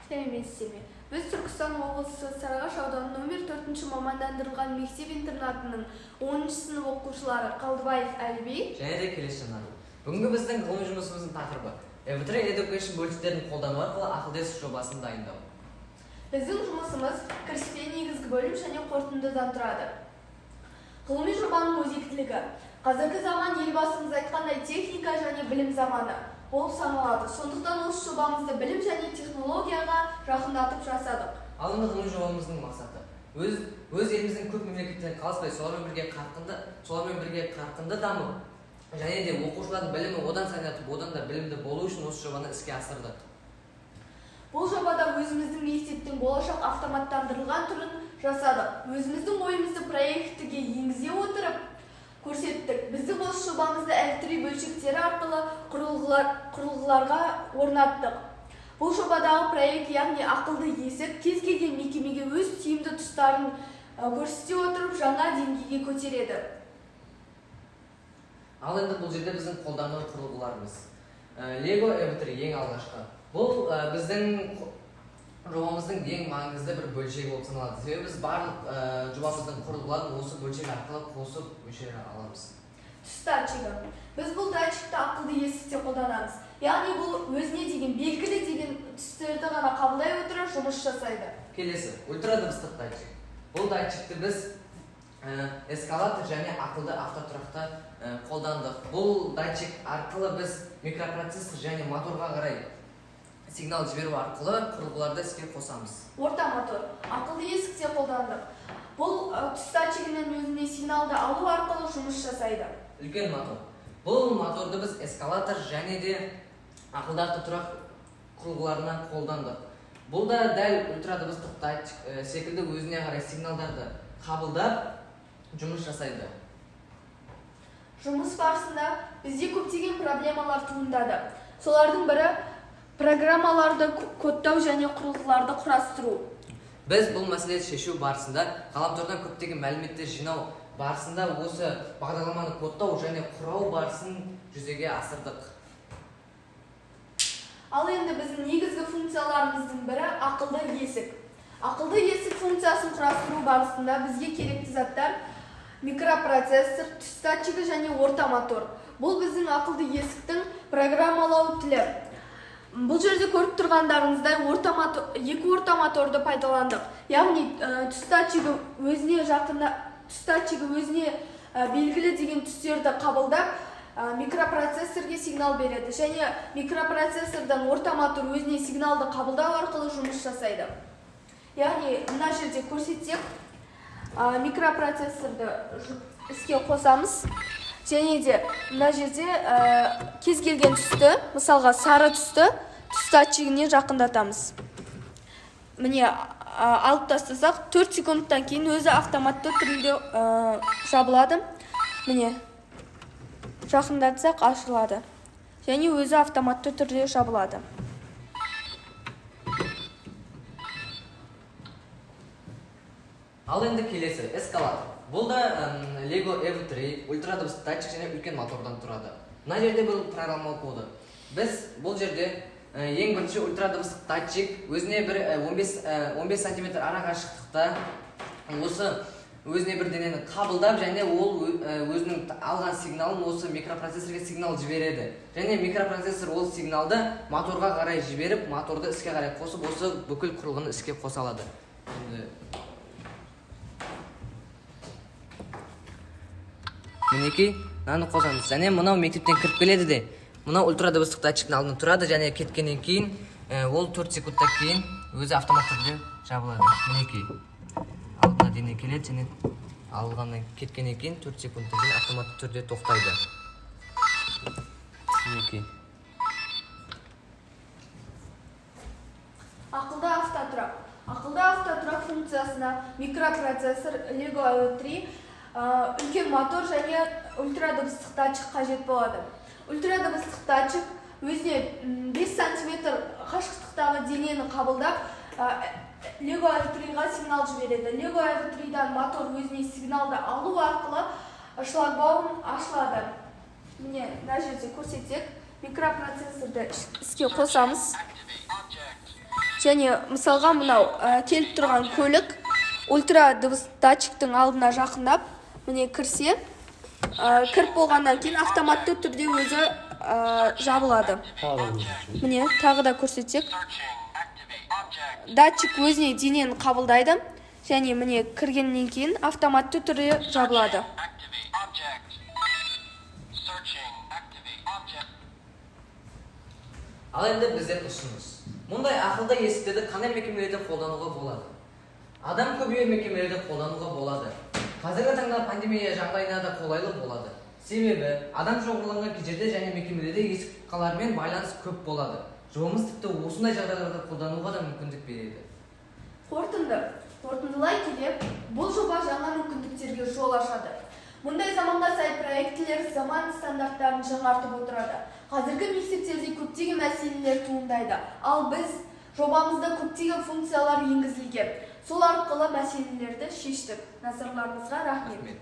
Сәлеметсіздер ме? Біз Түркістан облысы Сарыағаш ауданы нөмір 4 мамандандырылған мектеп-интернатының 10 сынып оқушылары Қалдыбаев Әліби және де Келес Жанар. Бүгінгі біздің ғылыми жұмысымыздың тақырыбы EV3 Education бөлшектерін қолдану арқылы ақылды есік жобасын дайындау. Біздің жұмысымыз кіріспе, негізгі бөлім және қорытындыдан тұрады. Ғылыми жобаның өзектілігі. Қазіргі заман, Елбасымыз айтқандай, техника және білім заманы болып саналады. Сондықтан осы жобамызды білім және технологияға жақындатып жасадық. Ал енді ғылыми жобамыздың мақсаты өз еліміздің көп мемлекеттерден қалыспай, солармен бірге қарқынды дамып және де оқушылардың білімі одан сайын артып, одан да білімді болу үшін осы жобаны іске асырдық. Бұл жобада өзіміздің мектептің болашақ автоматтандырылған түрін жасадық. Өзіміздің ойымызды проектіге енгізе отырып көрсеттік. Біздің осы жобамызды L3 бөлшектері арқылы құрылғыларға орнаттық. Бұл жобадағы проект, яғни ақылды есік, кез келген мекемеге өз тиімді тұстарын көрсете отырып, жаңа деңгейге көтереді. Ал енді бұл жерде біздің қолданған құрылғыларымыз. Lego EV3 ең алғашқы. Бұл біздің жобамыздың ең маңызды бір бөлшегі болып саналады. Себебі біз барлық жобамыздың құрылғыларын осы бөлшек арқылы қосып өшіре аламыз. Түс датчигі. Біз бұл датчикті ақылды есікте қолданамыз. Яғни бұл өзіне деген белгілі деген түстерді ғана қабылдай отырып жұмыс жасайды. Келесі ультрадыбыстық датчик. Бұл датчикті біз эскалатор және ақылды автотұрақта қолдандық. Бұл датчик арқылы біз микропроцессор және моторға қарай сигнал жіберу арқылы құрылғыларды іске қосамыз. Орта мотор. Ақылды есікте қолдандық. Бұл түс датчигінен өзіне сигналды алу арқылы жұмыс жасайды. Үлкен мотор. Бұл моторды біз эскалатор және де ақылды автотұрақ құрылғыларына қолдандық. Бұл да дәл ультрадыбыстық датчик секілді өзіне қарай сигналдарды қабылдап жұмыс жасайды. Жұмыс барысында бізде көптеген проблемалар туындады. Солардың бірі программаларды кодтау және құрылғыларды құрастыру. Біз бұл мәселені шешу барысында ғаламтордан көптеген мәліметтер жинау барысында осы бағдарламаны кодтау және құрау барысын жүзеге асырдық. Ал енді біздің негізгі функцияларымыздың бірі ақылды есік. Ақылды есік функциясын құрастыру барысында бізге керекті заттар: микропроцессор, түс датчигі және орта мотор. Бұл біздің ақылды есіктің программалау тілі. Бұл жерде көріп тұрғандарыңыздай, екі орта моторды пайдаландық. Яғни түс датчигі өзіне белгілі деген түстерді қабылдап, микропроцессорге сигнал береді және микропроцессордан орта мотор өзіне сигналды қабылдау арқылы жұмыс жасайды. Яғни мына жерде көрсетсек, микропроцессорды іске қосамыз және де мына жерде кез келген түсті, мысалға, сары түсті түс датчигіне жақындатамыз. Міне, алып тастасақ, 4 секундтан кейін өзі автоматты түрде жабылады. Міне, жақындатсақ, ашылады және өзі автоматты түрде жабылады. Ал енді келесі эскалатор. Бұл да Lego EV3, ультрадыбыстық датчик және үлкен мотордан тұрады. Мына жерде бұл программалау коды. Біз бұл жерде ең бірінші ультрадыбыстық датчик өзіне бір 15 сантиметр ара қашықтықта осы өзіне бір денені қабылдап және ол өзінің алған сигналын осы микропроцессорге сигнал жібереді. Және микропроцессор ол сигналды моторға қарай жіберіп, моторды іске қарай қосып, осы бүкіл құрылғыны іске қоса алады. Енді мінекей, мынаны қосамыз және мынау мектептен кіріп келеді де, мынау ультрадыбыстық датчиктің алдында тұрады және кеткеннен кейін ол 4 секундтан кейін өзі автомат түрде жабылады. Мінекей, алдына дене келеді және алғаннан кеткеннен кейін 4 секундтан кейін автоматты түрде тоқтайды. Мінекей. Ақылды автотұрақ. Ақылды автотұрақ функциясына микропроцессор, Lego L3, үлкен мотор және ультрадыбыстық датчик қажет болады. Ультрадыбыстық датчик өзіне 5 сантиметр қашықтықтағы денені қабылдап, Lego L3-ға сигнал жібереді. Lego L3-дан мотор өзіне сигналды алу арқылы шлагбаум ашылады. Міне, мына жерде көрсетсек, микропроцессорды іске қосамыз. Және мысалға мынау келіп тұрған көлік ультра дыбыс датчиктің алдына жақындап, міне, кірсе, кіріп болғаннан кейін автоматты түрде өзі жабылады. Міне, тағы да көрсетсек, датчик өзіне денені қабылдайды және, міне, кіргеннен кейін автоматты түрде жабылады. Activate object. Searching. Activate object. Ал енді бізден ұсыныс: мұндай ақылды есіктерді қандай мекемелерде қолдануға болады? Адам көбейген мекемелерде қолдануға болады. Қазіргі таңда пандемия жағдайына да қолайлы болады, себебі адам шоғырланған жерде және мекемелерде есік тұтқалармен байланыс көп болады. Жобамыз тіпті осындай жағдайларда қолдануға да мүмкіндік береді. Қорытындылай келе, бұл жоба жаңа мүмкіндіктерге жол ашады. Мұндай заманға сай проектілер заман стандарттарын жаңартып отырады. Қазіргі мектептерде көптеген мәселелер туындайды, ал біз жобамызда көптеген функциялар енгізілген, сол арқылы мәселелерді шештік. Назарларыңызға рахмет. Рахмет.